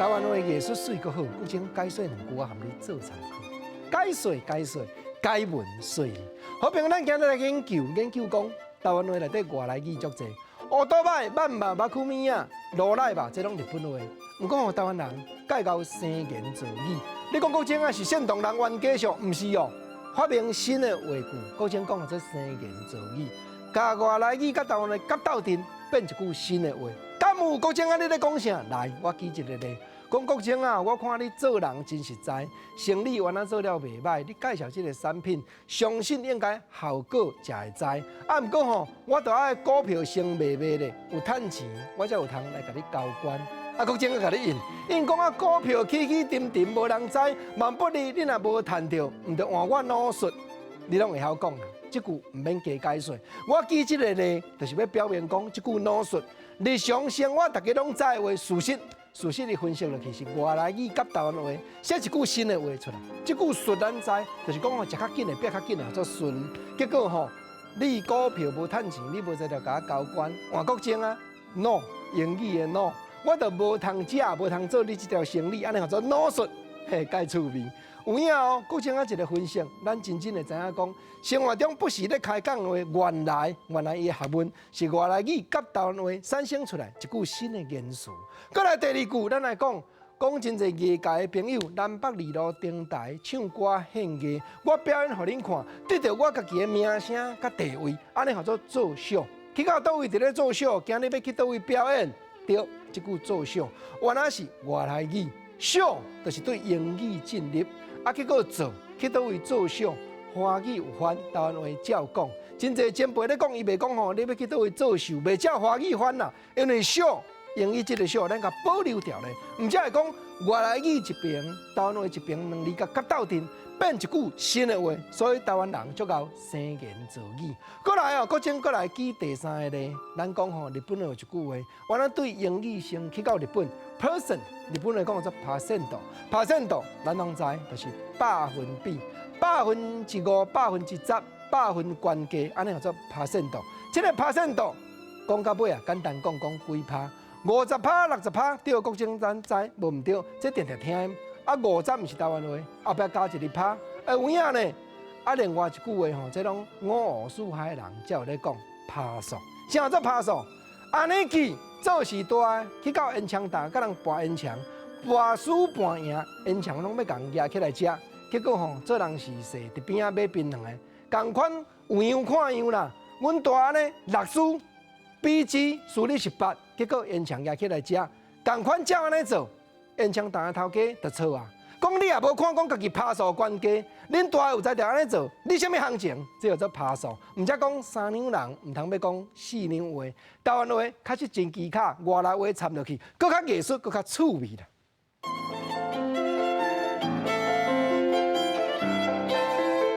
灣話藝術媠閣好，國清解說兩句，我含你做參考。解說解說，解文說。好朋友，咱今日來研究研究講，台灣話內底外來語足濟，烏多擺、萬馬、馬庫米亞、羅來吧，這攏日本話。毋過吼，台灣人蓋𠢕生言造語。你講國清啊是煽動人冤家俗，毋是哦。發明新的話句，國清講做生言造語，共外來語佮台灣話夾鬥陣，變一句新的話。敢有國清啊？你咧講啥？來，我舉一個例，講國清啊，我看你做人真實在，生理原來做了袂䆀，你介紹這個產品，相信應該效果才會知。啊，毋過吼，我著愛股票先賣賣咧，有趁錢，我才有通來共你交關。啊，國清啊，共你應，應講啊，股票起起沉沉，無人知，萬不利你若無趁著，毋著換我腦術，你攏會曉講啊。這句毋免加解說，我舉這個例，就是欲表明講，這句腦術日常生活大家攏知的話，事實，事實的分析落去是外來語佮台灣話寫一句新的話出來。這句順咱知，就是講吼，食較緊的，變較緊的，做順。結果吼，你股票無趁錢，你無才調共我交關，換國清啊，no，英語的 no，我就無通食，無通做你這條生意，按呢號做腦術，嘿，蓋趣味。有影哦，國清啊一個分析，咱真正會知影講，生活中不時咧開講的話，原來原來伊的學問是外來語佮台灣話產生出來一句新的言辭。過來第二句，咱來講，講真濟藝界的朋友，南北二路登台唱歌獻藝，我表演予恁看，得著我家己的名聲佮地位，按呢號做做秀。去到佗位佇咧做秀，今日欲去佗位表演，對，這句做秀，原來是外來語，秀就是對英語進入。啊，結果做去佗位做秀，華語有翻，台灣話照講。真濟前輩咧講，伊袂講吼，你欲去佗位做秀，袂照華語翻啦，因為秀英語這個秀，咱共保留掉咧。毋才會講外來語一邊，台灣話一邊，兩字共夾鬥陣，變一句新的話，所以台灣人足𠢕生言造語。過來哦，國清過來舉第三個例，咱講吼，日本有一句話，原來對英語先去到日本，percent，日本話講做 percent，percent，咱攏知就是百分比，5%、10%、百分懸低，按呢叫做 percent。這個 percent 講到尾啊，簡單講講幾趴，50趴、60趴，對國清咱知無毋對，這定定聽。啊，50毋是台灣話，後壁加一個趴，欸，有影呢？啊，另外一句話吼，這攏五湖四海的人才有咧講，拍數，啥做拍數？按呢去做事大，去到煙腸站，佮人搏煙腸，搏輸搏贏，煙腸攏欲共攑起來食，結果吼，做人是勢佇邊仔買檳榔的，仝款有樣看樣啦。阮大按呢六輸比之輸你是八，結果煙腸攑起來食，仝款照按呢做。煙腸店的頭家就錯啊！講你也無看講家己拍數懸低，恁大有才調按呢做，你啥物行情？這叫做拍數。毋才講三兩人，毋通欲講四兩話。台灣話確實真技巧，外來話摻落去，閣較藝術，閣較趣味啦。